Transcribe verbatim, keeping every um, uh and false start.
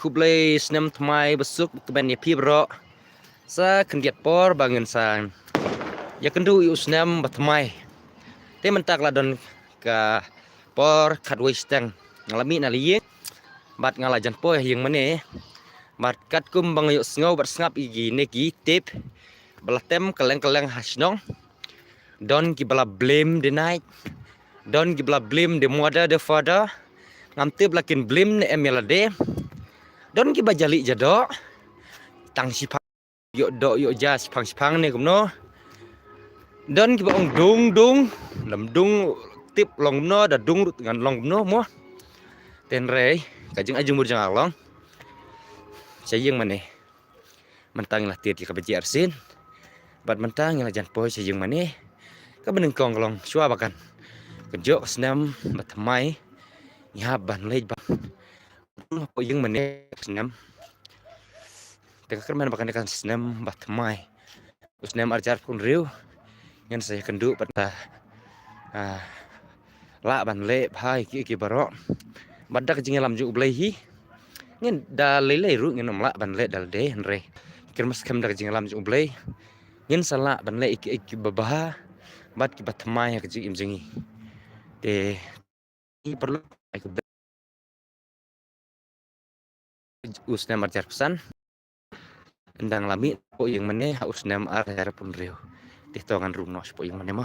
Khublei snem thymmai basuk kmen ïa phi baroh. Sa khyndiat por ba ngin sa ïakynduh ïa u snem ba thymmai. Te mynta ka la don ka por khatwei shiteng. Nga la mih na la ïing bad nga la jan poi ha ïing mane. Bad katkum ba nga ïohsngew bad sngap ïa kine ki tip ba la tem kylleng kylleng ha shnong. Don kiba la blame the night. Don kiba la blame the mother, the father. Ngam tip la kin blame ne em ïa lade. Don kiba jali jadoh. Tang shiphang ïoh doh ïoh ja shiphang shiphang ne kumno. Don kiba ong dung dung. Lam dung tip long kumno, da dung ruh ngan long kumno mo. Te hynrei ka jingai jingmut jong nga ka long sha ïing mane. Mynta ngi la tied ïa kaba jia arsien. Bad mynta ngi la jan poi sha ïing mane. Kaba nyngkong ka long shuwa ba kan kynjoh ka snem ba thymmai, ngi hap ban leit ban hapoh ïing mane ka snem. Te nga kyrmen ba kane ka snem ba thymmai, u snem ar hajar arphew hynriew, ngin sa ïakynduh bad, ah, lah ban leh bha ïa ki, ïa ki baroh. Bad da ka jingïalam jong U Blei hi, ngin da lei lei ruh ngin ym lah ban leh da lade, hynrei kyrmen skhem da ka jingïalam jong U Blei ngin sa lah ban leh ïa ki, ïa ki babha bad kiba thymmai ha ka jingim jong ngi. Te i paralok, ai khublei. U snem ar hajar arphew san, ynda nga la mih hapoh ïing mane ha u snem ar hajar arphew hynriew. Te to ngan rung noh shapoh ïing mane mo.